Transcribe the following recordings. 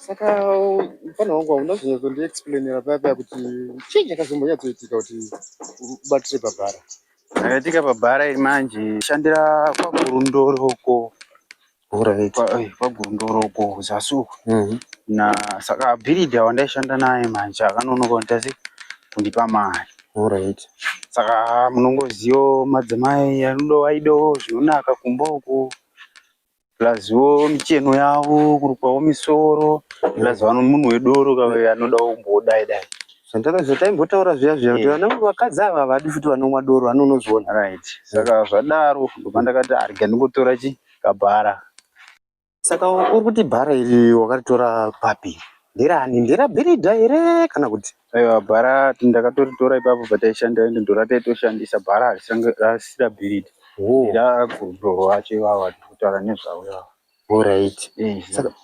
Saka mfana wangu hauna kuzonyatsondiexplainera paya paya kuti chii chakazombonyatsoitika kuti ubatire pabhara. Zvakaitika pabhara iri manje shandira kwaGurundoro uko. Alright. KwaGurundoro uko kuzasi uko. Na saka bhiridha wandaishanda naye manje akanonoka kundiita sei kundipa mari. Alright. Saka munongozivawo madzimai anodawo aidawo zvinonaka kumba uko. Plus wo micheno yavo kurukwawo misoro plus vano munhu wedoro ka anodawo kumbodai dai. Zvataimbotaura zviya zviya kuti vana vakadzi ava havadi futi vanomwa doro anonozviona. Right. Saka zvadaro ndopandakati arega ndingotora chi kabhara. Saka uri kuti bhara iri wakaritora papi? Nderani? Nderabhiridha here kana kuti? Aiwa bhara ndakatoritora ipapo pataishanda ende ndorataitoshandisa bhara harisi rabhiridha. Nderagurundoro wacho ivava vatiri kutaura nezvavo ivava. Alright.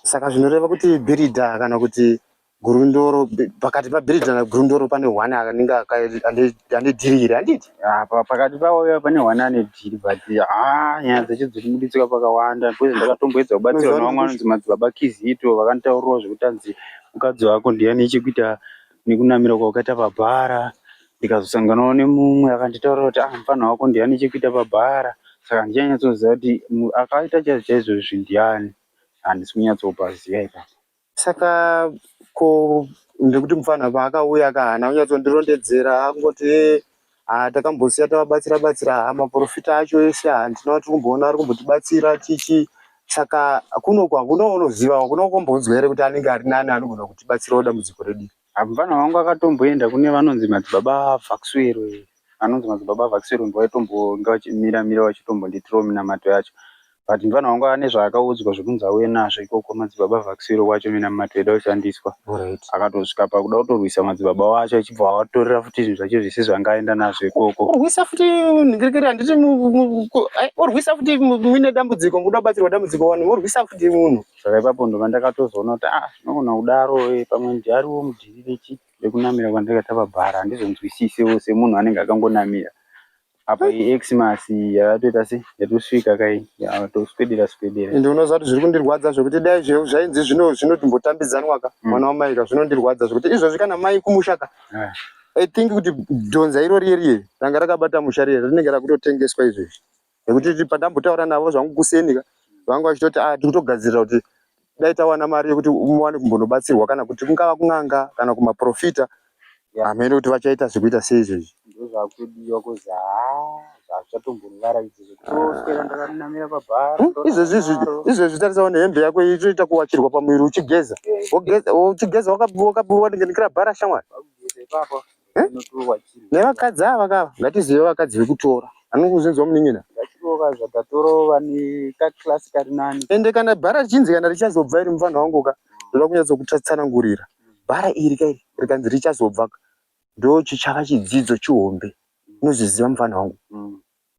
Saka zvinoreva kuti bhiridha kana kuti Gurundoro pakati paBhiridha naGurundoro pane hwani anenge ane dhiri here handiti? Apa pakati pavo iva pane hwani ane dhiri but haa nyaya dzacho dziri kubuditswa pakawanda because ndakatomboedza kubatsirwa nevamwe vanonzi madzibaba Kizito vakanditaurirawo zvekuti anzi mukadzi wako ndiye ane chekuita nekunamira kwawakaita pabhara ndikazosanganawo nemumwe akanditaurira kuti ah mupfanha wako ndiye ane chekuita pabhara saka handichanyatsoziva kuti akaita chaizvo chaizvo izvi ndiani handisi kunyatsopaziva ipapo. Saka ko ndikuti mupfanha paakauya ka haana kunyatsondirondedzera akungoti hee haa takambosiya tavabatsira batsira haa maporofita acho ese handina watiri kumboona ari kumbotibatsira chii chii saka kunoku hakuna waunoziva hakuna wakambounzwa here kuti anenge ari nani anogona kutibatsirawo dambudziko redu iri. Mupfanha wangu akatomboenda kune vanonzi madzibaba Vaxwero anonzi madzibaba Vaxwero ndovaitomboinge vachimira mira vachitombondiitirawo minamato yacho But mfana wangu ane zvaakaudzwa zvekunzi auye nazvo ikoko madzibaba Vaxiro kwacho minamato yaida kushandiswa. Alright. Akatosvika pakuda kutorwisa madzibaba wacho achibva avatorera futi zvinhu zvacho zvese zvanga aenda nazvo ikoko. Orwisa futi ndirikiri handiti orwisa futi muine dambudziko mukuda kubatsirwa dambudziko wani orwisa futi munhu. Saka ipapo ndobva ndakatozoona kuti ah zvinogona kudaro eh, pamwe ndiariwo mudhiri rechi rekunamira kwandakaita pabhara handizonzwisisewo semunhu anenge akangonamira. Apa iyi Xmas yatoita se yatosvika kai yatoswedera swedera. Ende unoziva kuti zviri kundirwadza zvekuti dai zvainzi zvino zvinotombotambidzanwa ka mm. mwana wamai ka zvinondirwadza zvekuti izvozvi kana mai kumusha ka yeah. I think kuti dhonza iro riye riye ranga rakabata musha riye rinenge rakutotengeswa izvezvi nekuti pandambotaura navo zvangu kuseni ka vanga vachitoti ah tiri kutogadzirira kuti dai tawana mari yekuti muwane kumbonobatsirwa kana kuti kungava kun'anga kana kumaprofita hameno kuti vachaita zvekuita sei izvezvi ndozvakudiwa kuzi haa zvazvichatombonivaraidza zvekutoswera ndakanamira pabhara hmm, izvezvi izvi izvezvi tarisawo nehembe yako itoita kuwachirwa pamuviri uchigeza wogeza uchigeza wakabuwanikira bhara shamwari Eh? Nevakadzi ava kava ngatizive vakadzi vekutora. Anongozinzwa munin'ina. Ende kana bhara richinzi kana richazobva iri mufana wangu ka ndoda kunyatsokutsanangurira. Bhara iri ka iri rikanzi richazobva ka ndo chichava chidzidzo chihombe. Unozviziva mufana wangu.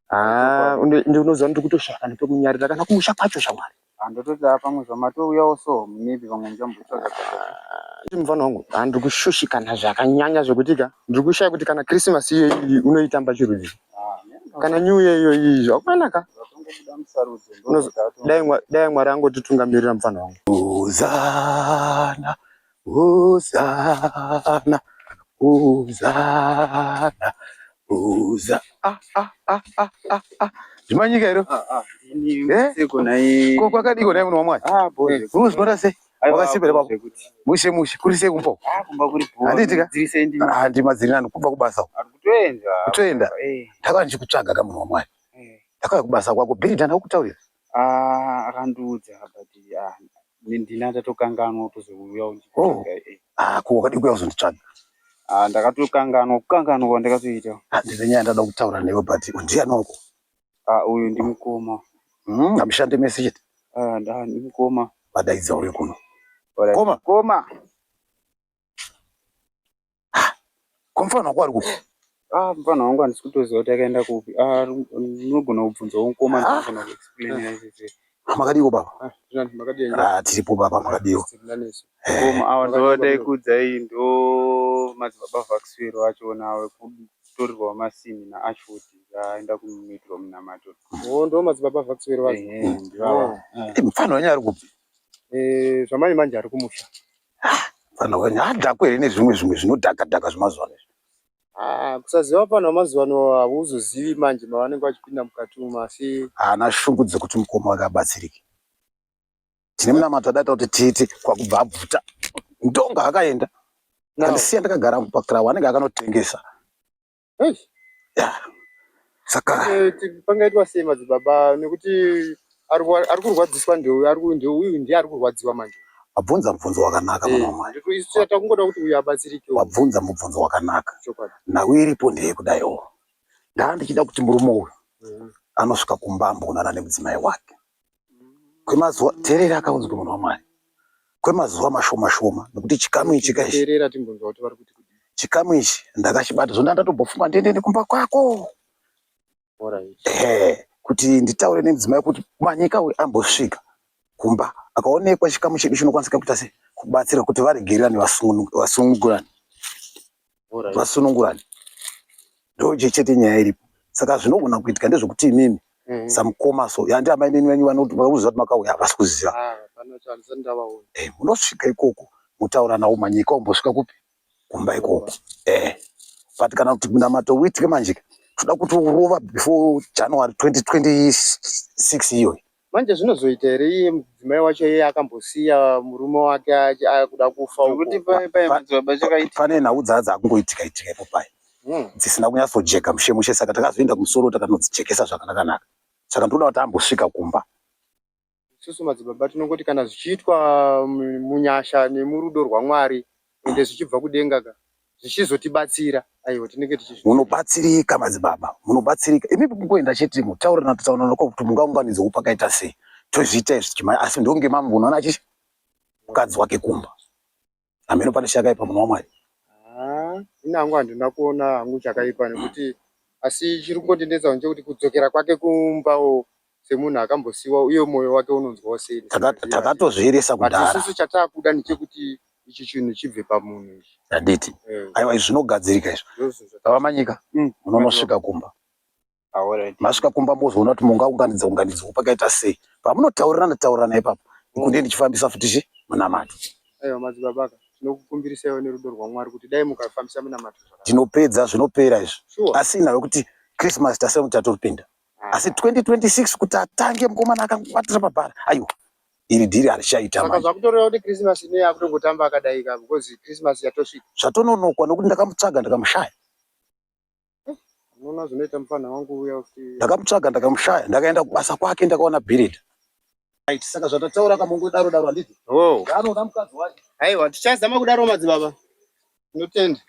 Haa ndinoziva ndiri kutoshaya kana pekunyarira kana kumusha kwacho shamwari. Handototi ah, pamwe zvamatouyawo so maybe pamwe muchambotsvaga tsvaga. Mufana wangu ah, ndiri kushushikana zvakanyanya zvekuti ka ndiri kushaya kuti kana Christmas iyo iyi unoitamba chirudzi ah, kana New Year iyo iyi zvakanaka. Zvatongobuda musarudzo dai Mwari angotitungamirira mufana wangu. Hosana, Hosana, Hosana, Hosa. Ah, ah, ah, ah, ah, ah. Zvimanyika iro. Ah, ah. Ini Eh? seko nai. Ko kwakadiko nai munhu waMwari? Ah, boze. Eh, unozviona sei? Aiwa, Wakasimba here boze baba? kuti. Mushe mushe, kuri sei kumba uko? Ah, kumba kuri bho. Handiti ka? Dziri sei ndima. Ah, ndima dziri nani kubva kubasa uko. Ari kutoenda. Kutoenda. Eh. Ndakauya ndichikutsvaga ka munhu waMwari. Eh. Ndakauya kubasa kwako, Bhiridha ndakutaurira. Ah, akandiudza but ah, ndina ndatokanganwa kutozouya Oh. unditsvaga. Eh. Ah, ko wakadii kuuya kuzonditsvaga? Ah, ndakatokanganwa kukanganwa kwandakatoita. Ah, ndine nyaya ndada kutaura newe but ndiani wako? Ah, uyu ndimukoma. Mm, hamushande mese chete. Ah, nda ndimukoma. Vadaidza uye kuno. Alright. Koma. Koma. Ko mufana wako ari kupi? Ah, mufana wangu handisi kutoziva kuti akaenda kupi. Ah, unogona kubvunzawo mukoma Ah. ndinogona kuexplainira izvezvi. Makadiiko baba? Ah, ndinani makadii henyu? Ah, tiripo baba makadiiko. Tiri Mukoma ava ndovadai kuudzai ndo madzibaba Vaxwell acho nawe kutorerwa masinhi naAshford vaenda kunoitirwa munamato. Oh, ndo madzibaba Vaxwell vacho. Ehe, ndivava. Eh, mufana wenyu ari kupi? Eh, zvamanje manje ari kumusha. Mfana wenyu haadhakwe here nezvimwe zvimwe zvinodhaka dhaka zvemazuva ano izvi? Ah, kusaziva pano mazuva ano hauzozivi manje mavanenge vachipinda mukati umu asi Haana shungu dzekuti mukoma wake abatsirike. Tine munamato adaita kuti tiite kwakubva abvuta ndonga akaenda. Andisiya ndakagara pakirawa anenge akanotengesa. Hey. Yeah. Saka eh, pangaitwa sei madzibaba nekuti ari kurwadziswa ndeuyu ari ndeuyu ndiye ari kurwadziwa manje. Wabvunza mubvunzo wakanaka mwana eh, wamai. Isu takungoda kuti uyu abatsirike. Wabvunza mubvunzo wakanaka. Nhau iripo ndeyekudaiwo. Ndaa ndichida kuti murume uyu anosvika kumba amboonana nemudzimai wake. Kwemazuva teerera akaunzwa munhu waMwari. Kwemazuva mashoma shoma nekuti chikamu ichi ka ichi. Teerera timbonzwa kuti vari kuti kudii. Chikamu ichi ndakachibata zvonda ndatombofunga ndiende kumba kwako. Ehe, kuti nditaure nemudzimai kuti Manyika uyu ambosvika kumba akaonekwa chikamu chedu chinokwanisika kuita sei kubatsira kuti varegererane vasunungurane vasunungurane ndo chete nyaya iripo saka zvinogona kuitika ndezvekuti imimi mm. samukoma so yandi amai neni venyu vanokuziva kuti makauya havasi kuziva ah, eh, munosvika ikoko mutaura nawo manyika umbosvika kupi kumba ikoko eh but kana kuti munamato uitike manje toda kuti urova before January 2026 iyoyo manje zvinozoita here iye mudzimai wacho iye akambosiya murume wake akuda kufa pane nhau dzaa dzakungoitika itika ipo paye hmm. dzisina kunyatsojeka mushe mushe saka takazoenda kumusoro takanodzijekesa zvakanakanaka saka ndinoda kuti ambosvika kumba Isusu madzibaba tinongoti kana zvichiitwa munyasha nemurudo rwaMwari ende zvichibva kudenga ka zvichizotibatsira aiwa tinenge tichizvi Munobatsirika madzibaba, munobatsirika. Imi kungoenda chete mutaurana totaurana ko kuti mungaunganidzewo pakaita sei. Tozviita izvi tichimhanya asi ndonge mamboona achichi mukadzi wake kumba. Hameno pane chakaipa munhu waMwari. Haa ini hangu handina kuona hangu chakaipa nekuti asi chiri kungondinetsa ndechekuti kudzokera kwake kumbawo semunhu akambosiiwa uye moyo wake unonzwawo sei. Takatozviirisa kudhara. But isusu chatakuda ndechekuti ichi chinhu chibve pamunhu ichi. Handiti. Eh. Aiwa izvi zvinogadzirika izvi. Baba Manyika munonosvika kumba. Masvika kumba mozoona kuti mungaunganidza unganidzawo pakaita sei. Pamunotaurirana taurirana ipapo. Kunde ndichifambisa futi chi munamato. Aiwa madzibaba ka tinokukumbirisaiwo nerudo rwaMwari kuti dai mukafambisa munamato zvakanaka. Tinopedza zvinopera izvi. Asi nayo kuti Christmas tasema kuti tatopinda. Asi 2026 kuti atange mukomana akangobatira pabhara. Aiwa iri dhiri harichaita Saka zvakutoreva kuti Christmas ino yakutongotamba akadai ka because Christmas yatosvika. Zvatononokwa nokuti ndakamutsvaga ndikamushaya. Unoona zvinoita mufana wangu uya kuti ndakamutsvaga ndakamushaya ndakaenda kubasa kwake ndakaona bhiridha. Right, saka zvatataura kamongodaro daro handiti? Oh. Anoda mukadzi wake. Aiwa tichazama kudaro madzibaba. Tinotenda.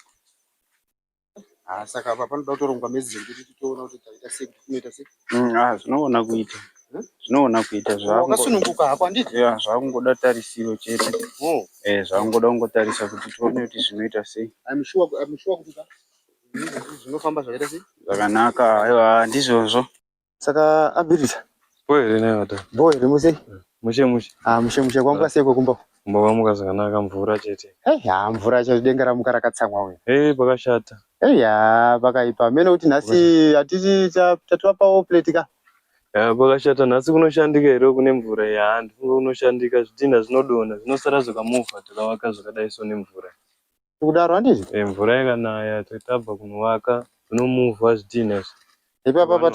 Ah, saka apa panoda kutorongwa mezi kuti titoona kuti taita sei kuti tinoita sei. Mm, ah, zvinoona kuita. Hmm? Zvinoona kuita zvakungo. Wakasununguka hako handiti? Yeah, zvakungoda tarisiro chete. Oh. Eh, zvakungoda kungotarisa kuti tione kuti zvinoita sei. I'm sure I'm sure kuti zvinofamba zvakaita sei? Zvakanaka, aiwa ndizvozvo. Saka abirisa. Bho here nayo ata? Bho here musei? Mushe mushe. Ah mushe mushe kwamuka sei kwekumba? Kumba kwamuka zvakanaka mvura chete. Hey, ha mvura chacho denga ramuka rakatsamwa uyu. Hey, pakashata. Hey, ha pakaipa. Mene kuti nhasi hatiti tatovapawo plate ka. Ya pakashata nhasi kunoshandika here kune mvura ya handifunge kunoshandika zvidhinha zvinodonha zvinosara zvakamuvha takavaka zvakadai so nemvura. Kudaro handizvo? Eh, mvura ikanaya tabva kunovaka zvinomuvha zvidhinha izvi. Ipapa pa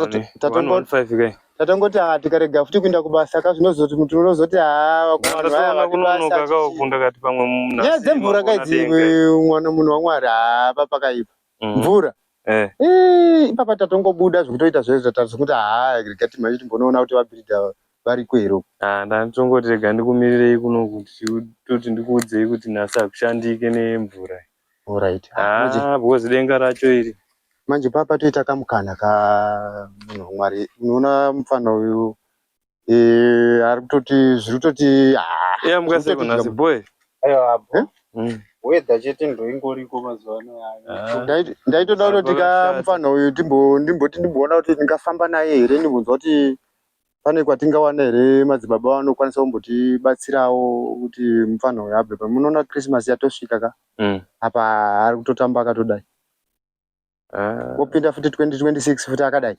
tatongoti haa tikarega futi kuenda kubasa ka zvinozoti muti unozoti haa vanhu vaya vati basa. Ndakati pamwe nyaya dzemvura ka idzi mwana munhu waMwari haa pa pakaipa. Mvura. Eh. Eh, ipapa tatongobuda zvekutoita zvezvo tazvekuti haa rega timhanye timbonoona kuti vabhiridha variko here uko. Ah, ndatongoti rega ndikumirirei kuno kuti toti ndikuudzei kuti nhasi hakushandike nemvura. Alright. Ah, because denga racho iri. Manje papa toita kamukana ka munhu waMwari. Unoona mupfana uyu eh ari kutoti zviri kutoti ah. Iya mukaseko zviri nhasi boy. Aiwa, Eh? Weather chete ndoingoriko mazuva ano Ah. Ndaitoda kutoti ka mupfana uyu timbo ndimboti ndimboona kuti ndingafamba naye here ndimbonzwa kuti pane kwatingawana here madzibaba vanokwanisa kumbotibatsirawo kuti mupfanha uyu abve pa munoona Christmas yatosvika ka apa ari kutotamba akatodai Ah. wopinda futi 2026 futi akadai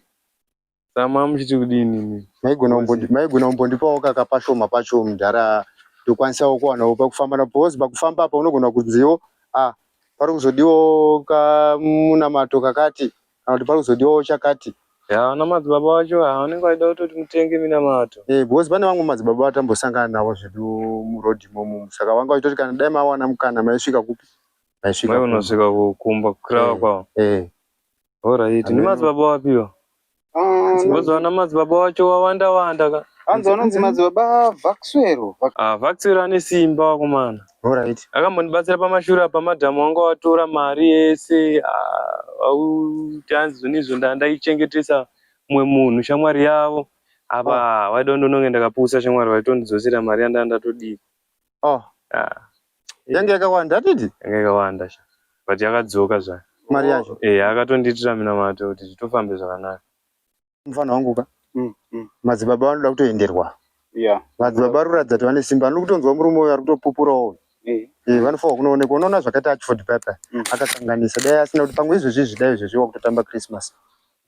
Sama muchiti kudini imi? Maigona kumbondipawo kaka pashoma pacho mudhara. Tokwanisawo kuwanawo pakufamba napo because pakufamba apa unogona kunziwo ah pari kuzodiwawo kamunamato kakati kana kuti pari kuzodiwawo chakati. Ya vana madzibaba vacho ah, vanenge vachida kutoti mutenge minamato. Eh, because pane vamwe madzibaba vatambosangana navo zvedu muroad imomo saka vanga vachitoti kana dai mawana mukana maisvika kupi maisvika Mai unosvika kukumba kukrava kwavo. Eh. Alright, ndi madzibaba wapiwa. Because vana madzibaba wacho wawanda wanda ka. Hanzi vanonzi madzibaba Vaxwero. Ah, Vaxwero ane simba wakomana. Alright. Akambondibatsira pamashure apa madam wanga watora mari yese ah, auti hanzi zvoni izvo ndaichengetesa mumwe munhu shamwari yavo. Apa oh. waida ndononge ndakapusa shamwari vaitondidzosera mari yandanga ndatodii. Oh. Ah. Yange yakawanda atiti? Yange yakawanda sha. But yakadzoka zvayo. Mari yacho? Eh, akatondiitira minamato kuti zvitofambe zvakanaka. Mufana wangu ka. Madzibaba vanoda kutoenderwa. Yeah. Madzibaba vari kuratidza kuti vane simba. Ndiri kutonzwa murume uyo ari kutopupurawo. Eh. Eh, vanofanirwa kunoonekwa. Unoona zvakaita Archford paya. Akakanganisa. Dai asina kuti pamwe izvezvi izvi dai izvezvi wakutotamba Christmas.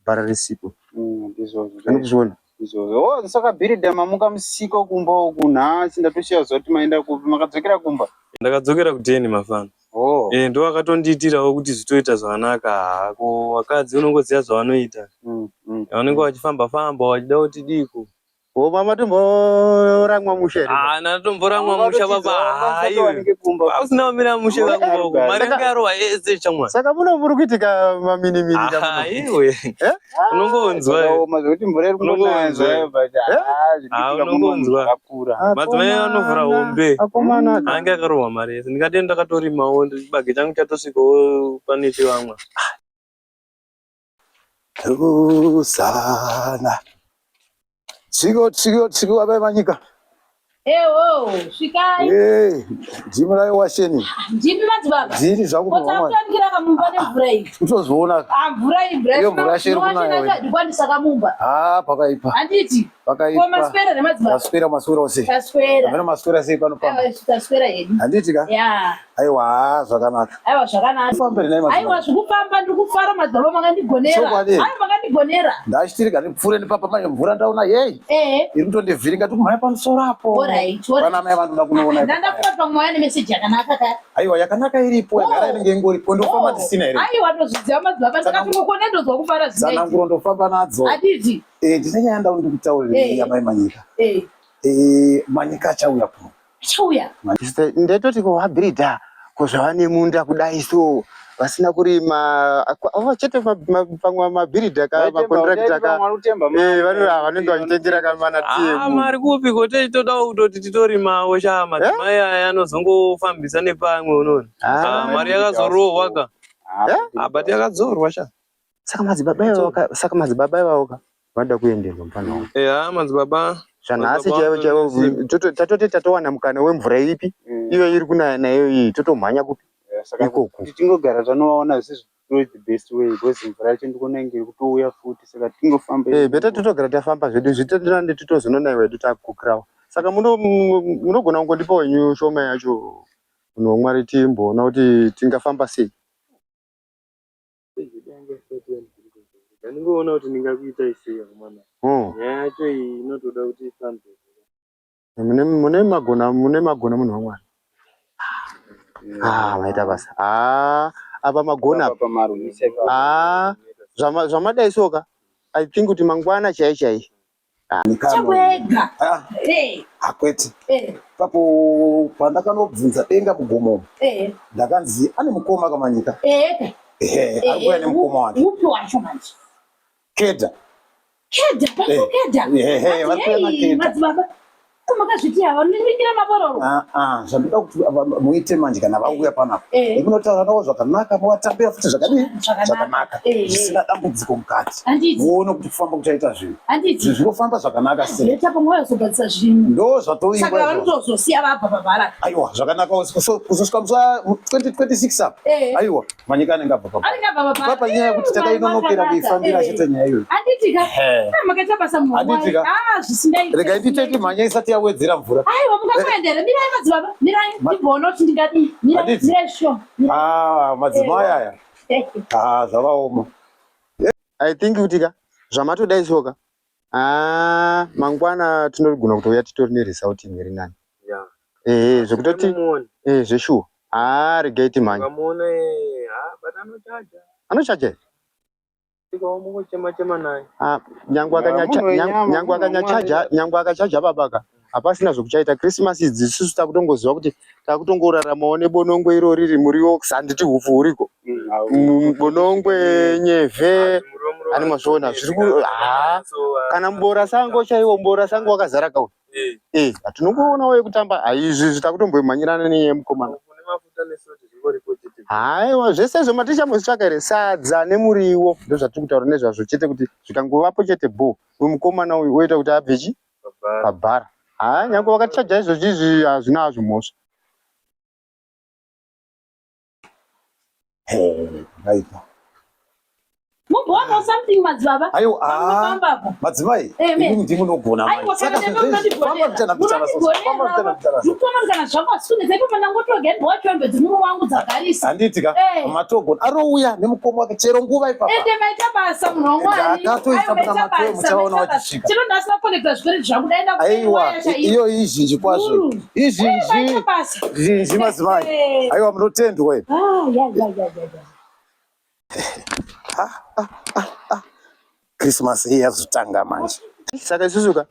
Bhara risipo. Ndizvozvo. Anokuzviona. Izvozvo. Oh, saka bhiridha mamuka musiko kumba uku nhasi ndatoshiya zuva kuti maenda kupi makadzokera kumba? Ndakadzokera kudheni mafana. Oh. Eh, ndo akatondiitirawo kuti zvitoita zvakanaka. Hako vakadzi unongoziva zvavanoita. Vanenge vachifamba famba vachida kuti diko. Oh, mama tomboramwa mushe here? Ah, ndatomboramwa musha baba. Hayi. Usina kumira mushe kakumba uko. Mari yangu yarohwa yese chamwa. Saka muno muri kuitika mamini mini ka muno. Iwe. Eh? Unongonzwa. Zvakaoma zvekuti mvura iri kungonaya zvayo but ah zvikuitika muno unongonzwa. zvakakura. Madzimai anovhura hombe. Akomana. Ange akarohwa mari yese. Ndingadei ndakatorimawo chibage changu chatosvikawo pane chevamwe. Hosanna. Tsiko tsiko tsiko abai manyika. Ewo, svikai. Eh, ndimi rayo washeni. Ndimi madzibaba. Ndini zvangu munhu waMwari. Kotanga kamumba nemvura iyi. Utozoona. Ah, mvura iyi mvura. Iyo mvura yacho iri kunaya wewe. Ndikwanisa kamumba. Ah, pakaipa. Handiti. Pakaipa. Ko maswera here madzibaba? Maswera maswera sei? Taswera. Amene maswera sei pano pamba? Aiwa, taswera hedu. Handiti ka? Yeah. Aiwa, zvakanaka. Aiwa zvakanaka. Famba here madzibaba? Aiwa zvikufamba ndiri kufara madzibaba makandigonera. Chokwadi. Aiwa makandigonera. Ndachitiri kani pfure nepapa manje mvura ndaona yei. Eh. Iri kutondivhiringa tikumhanya pamusoro apo. Alright. Alright. Pana mai vandoda kunoona. Ndanda kupa pamwe waya nemessage yakanaka ka. Aiwa yakanaka iripo yagara inenge ingoripo ndofamba Oh. ndisina here. Aiwa ndozviziva madzibaba ndakatongokona ndozwa kufara zvinei. Tsananguro ndofamba nadzo. Handiti. Eh, ndine nyaya ndaundi kutaurira Eh. yamai Manyika. Eh. Eh, Manyika achauya kuno. Achauya. Ndaitoti ko vabhiridha ko zvavane munda kudai so vasina kurima ava chete pamwe mabhiridha ka makontrakta ka eh, vanenge vachitengera kamana Ah, mari kupi ko toda kutoti titorimawo sha madzimai aya anozongofambisa nepamwe unoona. Ah, mari yakazorohwa ka. Ah, but yakadzorwa sha. Saka madzibaba ivavo ka saka madzibaba ivavo ka vanoda kuenderwa mufana wangu. Eya madzibaba. Zvanhasi chaivo chaivo tatoti tatowana mukana wemvura ipi iyo iri kunaya nayo iyi totomhanya kupi ikoko. Tingogara tanovaona zvisizvo the best way because mvura yacho ndikuona inge iri kutouya futi saka tingofamba. Eh, better totogara tafamba zvedu zvitenderane titozononaiwa hedu takukirawo. Saka munogona kungondipawo henyu shoma yacho munhu waMwari timboona kuti tingafamba sei. Ndingoona kuti ndingakuitai sei akomana. Nyaya yacho iyi inotoda kuti ifambe. Mune mune magona mune magona munhu waMwari. Ah, maita basa. Ah, apa magona apa. Ah, zvamadai soka. I think kuti mangwana chai chai. Chawega. Ah, Eh, akwete. eh, Papo pandakanobvunza denga mugomo eh, ndakanzi ane mukoma kamanyika. eh. Ehe, ari kuuya nemukoma wake. Upi wacho manje? Kedha. Kedha, pako kedha. Ehe, vari kuuya naKedha. Madzibaba. Ko makazviti ava vanoningira mabororo. Ah, ah, zvandoda kuti muite manje kana vauya panapa. Eh. Munotaura navo zvakanaka, movatambira futi zvakadii? Zvakanaka. Zvakanaka. Eh. Zvisina dambudziko mukati. Handiti. Muone kuti kufamba kuchaita zvinhu. Handiti. Zvinhu zvinofamba zvakanaka sei? Leta pamwe vazogadzisa zvinhu. Ndo zvatoingwa Saka izvozvo. vanotozosiya vabva pabhara. Aiwa, zvakanaka kuzosvika musi wa 2026 apa. Eh. Aiwa, Manyika anenge abva pabhara. Anenge abva pabhara. Papa nyaya yekuti takainonokera kuifambira chete nyaya iyoyo. Handiti ka? Ehe. Ah, makaita basa munhu Handiti ka? Ah, zvisingaiti. Regai nditete mhanya isati yawedzera mvura. Aiwa mungakuendera. Mirai madzibaba. Mirai ndimboona kuti ndingadii. Mirai, Handiti? mirai sure. Mirai. Ah, madzimai aya. Eh. Ah, zvavaoma. I think kuti ka zvamatodai so ka ah mangwana tinogona kutouya titori neresult imwe iri nani. Yeah. Ehe, zvekutoti Muone. eh zveshuwa. Ah, regai timhanye. Ukamuona eh, ah, but anochaja. Anochaja here? Sikawo mungochema chema naye. Ah, nyangwe Ah, akanyacha munhu wenyama, nyangwe munhu akanyachaja waMwari. nyangwe akachaja babaka hapasina zvekuchaita Christmas idzi isusu takutongoziva kuti takutongoraramawo nebonongwe irori riri muriwo handiti hupfu huriko bonongwe nyevhe Muriwo muriwo. Ani mazviona, zviri ku- ah. Kana muboora sango chaiwo muboora sango wakazara kawo Eh, eh hatinongoonawo yekutamba haizvi takutombomhanyirana nenyaya yemukomana kune mafuta nesoti zvingoripo chete. Haiwa zvese izvo matichambozvitsvaka here sadza nemuriwo ndozvatiri kutaura nezvazvo chete kuti zvikangovapo chete bho uyu mukomana uyu oita kuti abve chi Pabhara. pabhara haa nyange vakatichaja izvozvi izvi hazvina hazvo mhosva Right. Mumboonawo something madzibaba. Aiwa, ah. Pamufamba apo. Madzimai, Amen. imimi ndimi munogona manje. Aiwa Saka kana zvinhu izvi, famba mbichana mbichana soso, famba mbichana mbichana soso. Ndikutoona kana zvangu asunedza ipapo ndangotoga ndibhowa dzimuru wangu dzagarisa. Handiti ka Eh. matogona anouya nemukoma wake chero nguva ipapa. Ende maita basa munhu waMwari. Ndakatoisa Aiwa, maita muna Mateo, basa, muchaona maita basa. vachisvika. Chero ndasina kuconnecta zvikwereti zvangu dai Aiwa, ndakuwaya iyo izhinji kwazvo. Guru. Maita Izhinji, basa. zhinji madzimai. Eh. Aiwa munotendwa imi. Ah, ya ya ya ya. ya. Christmas iyi yazotanga manje. saka isusu ka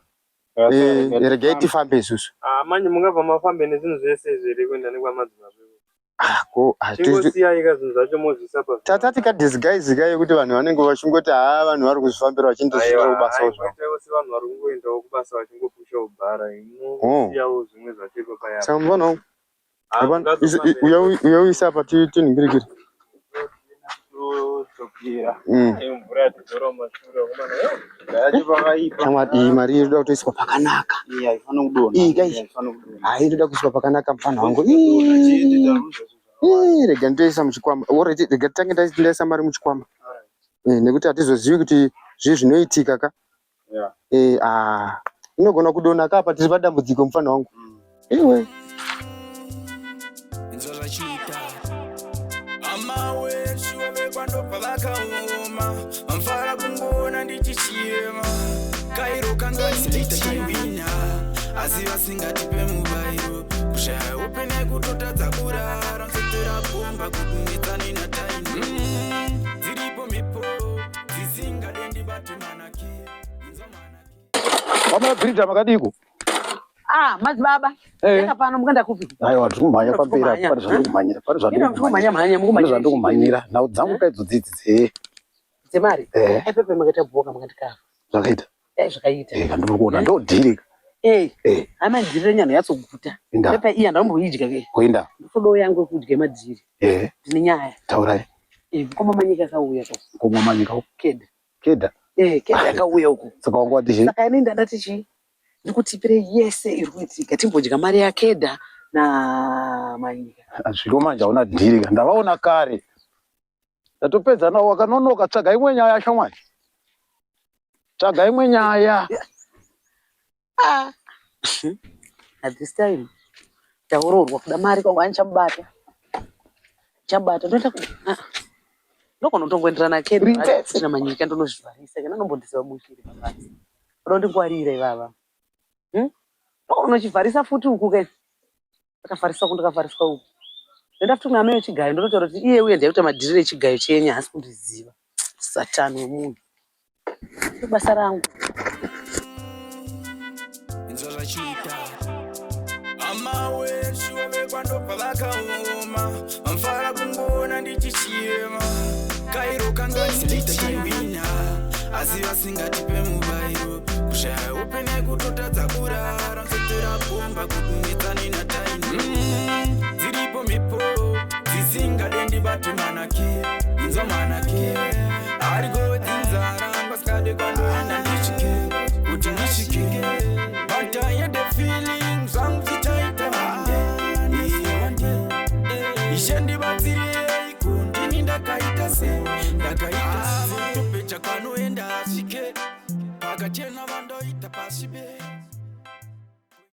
eh, regai tifambe isusu Ah, manje mungabva mafambe nezvinhu zvese izvi here kuenda nekwamadzibaba. Ah, ko ah, Chingosiyai ka zvinhu zvacho mozviisa pa. tata tikadisguise ka yekuti vanhu vanenge vachingoti haa vanhu vari kuzvifambira vachindosvika kubasa zvavo Aiwa, sevanhu vari kungoendawo kubasa vachingopushawo bhara. Oh. Inosiyawo zvimwe zvacho ipapa yapa. saka mufana wangu Ah, hapana, mungazofambe uya uise apa tinhingirikire Todzokera. Mvura yatidzora mumashure akomana. Yacho pakaipa. Shamwari iyi mari inoda kutoiswa pakanaka Iyi haifani kudonha. Iyi kai. Haifani kudonha. hai inoda kuiswa pakanaka mufana wangu Kudonha chete Ii. taruza zvinhu zvakawanda. Ii, rega nditoisa muchikwama alright rega titange ndaisa mari muchikwama eh, nekuti hatizozivi kuti zvii zvinoitika ka Yeah. eh, ah, inogona kudonha ka apa tiri padambudziko mufana wangu iwe inzwa zvachiita amawe shuwa vekwandobva vakaoma vamfara kungoona ndichichema kairo kangandichiwina asi vasingatipe mubayiro kushaya upe nekutotadza kurara nzotera bomba kukunetsani nataini dziripo mhepo dzisingade ndibate manake inzwa manake Vamwe bhiridha makadiko? Ah, madzibaba. Eh. Yaka pano mukaenda kupi? Aiwa, tiri kumhanya pamberi apo, pane zvandikumhanyira, pane Ino zvandikumhanyira. mukumhanya mhanya Pane mukumhanya. zvandikumhanyira. Nhau dzangu kaidzo dzidzi dze Dzemari. eh Ai pepe makaita bhoka makandikava. zvakaita. Eh zvakaita. Eh, kandiri kuona ndo dhiri. Eh, Eh, amadziri renyana yatsoguta. inda. Pepe iya ndamboidya ke. Kuinda. Ndofodo yangu yekudya madziri. Eh, Ndine nyaya. taurai. Eh, mukoma manyika akauya ko. Kumwa manyika uko. Keda. Keda. Eh, keda akauya uko. Saka wanga wati chii? Saka ini ndandati chii? Ndikutipire yese iri kuitika timbodya mari yakeda na manyika. Zviro manje hauna dhiri ka. Ndavaona kare. Ndatopedza nawo wakanonoka tsvaga imwe nyaya shamwari. Tsvaga imwe nyaya. Ah. At this time taurorwa kuda mari kwangu anichamubata. Chamubata ndoenda ku ah. Ndogona kutongoenderana kedu Ritete. na manyika ndonozvivharisa kana nombondiziva bushiri pabasa. Oda kundingwarira ivava. Hmm? Ndogona unochivharisa futi uku ke. Ndakavharisa uku ndakavhariswa uku. Ndoenda futi kuna amai vechigayo ndototaura kuti iye uye ndaikuita madhirire echigayo chenyu haasi kundiziva. Satani wemunhu. Basa rangu. inzwa zvachiita amawe shuwa vekwandobva vakaoma vamfara kungoona ndichichema kairo kangandichiwina asi vasingatipe mubayiro kushaya upe nekutotadza kurara nzotera bomba kukunetsani nataini dziripo mhepo dzisingade ndibate manake inzwa manake arigodzinzara vasikade kwandoenda ndisvike kuti ndisvike but I had the feeling zvangu zvichaita one day, one day. Ishe ndibatsirei kundini ndakaita se ndakaita se topecha kwanoenda asvike pakachena vandoita pasvibe.